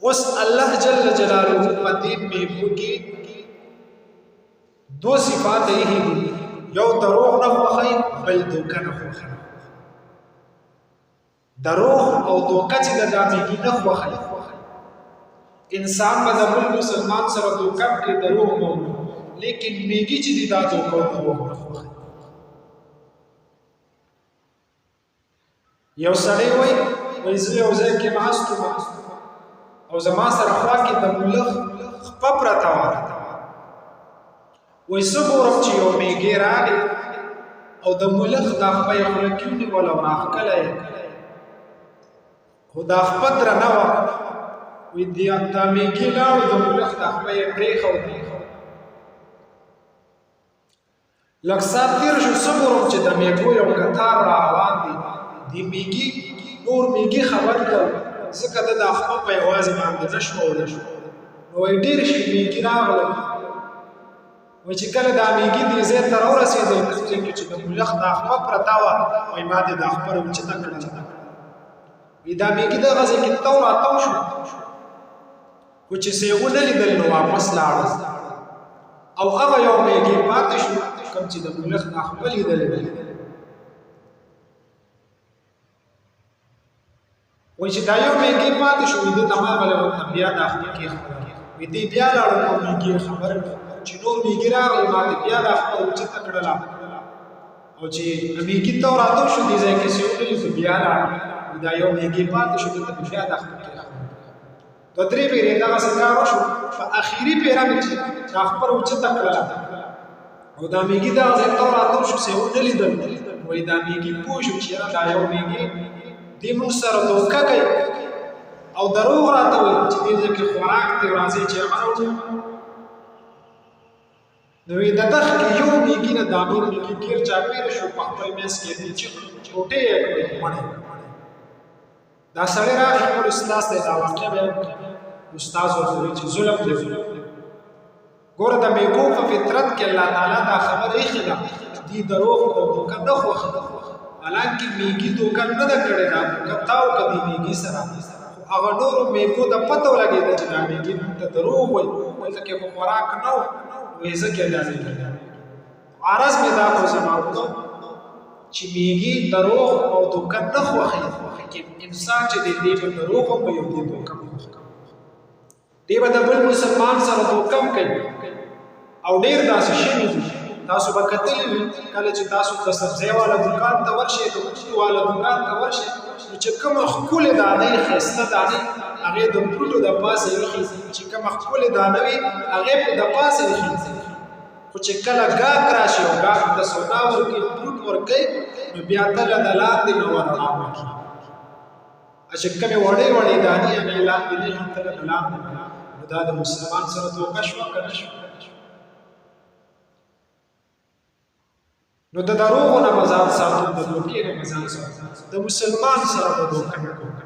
اوس الله جل جلاله په دې میګو کې دو صفات یې دي، یو دروغ نه خوښي، بل دوکه نه خوښي. دروغ او دوکه چې د میګي نه خوښي، انسان به د بل مسلمان سره دوکه کې دروغ نه وي، لیکن میګي چې دا دوکه او دروغ نه خوښي. یو سړی وای، وای زه یو ځای کې ناست وم او زما سره خوا کې د مولخ خپه پرته وه. وای څه ګورم چې یو میږی راغی او د مولخ دا خپه یې خوله کې ونیوله او راښکله یې، خو دا خپه درنه وه. وای دا میږی لاړو، د مولخ دا خپه یې پرېښوده. لږ ساعت تیر شو، څه ګورم چې د میږو یو کتار را روان دي. د میږي نور میږي خبر کړل، ځکه د دا خپه په یوازې باندې نه شوولی. نو وایي ډېر شي میږي راغلل. وایي چې کله دا میږي دې ځای ته راورسېدل کوم ځای کې چې د ملخ دا خپه پرته وه، وایي ما دې دا خپه راوچته کړله. وایي دا میږي دغه ځای کې تاو راتاو شو، خو چې څه یې ونه لیدل نو واپس لاړل او هغه یو میږی پاتې شو کوم چې د ملخ نه خپل لیدل. وایي چې دا یو میږی پاتې شو، دې ته ما غلی ورته بیا دا خپل کې خبره. وایي دی بیا لاړو، نور میږي خبر چې نور میږي راغلل، ما ته بیا دا خپل اوچته کړله. او چې میږي ته راتو شو، دې ځای کې څه ونه لیدل، بیا لاړ. دا یو میږی پاتې شو، دې ته بیا دا خپل کې خبره. دوه درې پیرې دغسې کار وشو. په اخري پیره مې چې دا خبره اوچته کړله او دا میږي دغه ځای ته راتو شو، څه یې ونه لیدل. وایي دا میږي پوه شو چې یاره دا یو میږي دې موږ سره دوکه کوي او دروغ راته وایي چې دې ځای کې خوراک دی، راځئ چې هغه راوړو. نو وایي د دغ کې یو میږي نه دا نور میږي ګیر چاپېره شو، په خپل منځ کې دې چې ټوټې یې کړې، مړې. دا سړی راغی خپل استاد ته دا واقعه بیان کړه. استاد ورته وویل چې ظلم دی. ګوره، د میګو په فطرت کې الله تعالی دا خبره ایښې ده چې دی دروغ او دوکه نه خوښوي. حالانکه میږي دوکه نه ده کړې، دا دوکه تا وکړه دې میږي سره، خو هغه نورو میږو ته پته ولګېده چې دا میږي موږ ته دروغ وایي، دلته کې خو خوراک نه و، نو یې ځکه دا میږي. عرض مې دا کو زما وروڼو چې میږي دروغ او دوکه نه خوښوي، لیکن انسان چې دی، دی به دروغ هم وایي او دی دوکه هم کوي، دی به د بل مسلمان سره دوکه هم کوي. او ډېر داسې شوي دي، تاسو به کتلي وي، کله چې تاسو د سبزۍ والا دوکان ته ورشئ، د بوټو والا دوکان ته ورشئ، نو چې کومه ښکلې دانه یې، ښایسته دانه، هغې د بوټو د پاسه ایښي، چې کومه ښکلې دانه وي هغې په د پاسه ایښي، خو چې کله ګاک راشي او ګاک ته سودا ورکوي، فروټ ورکوي، نو بیا تله د لاندې نه ورړاوه کړي، چې کومې وړې وړې دانې هغې لاندې نه هم تله د لاندې نه. نو دا د مسلمان سره دوکه شوه که نه شوه؟ نو د دروغو نه به ځان ساتو، د دوکې نه به ځان ساتو، د مسلمان سره به دوکه نه کوو.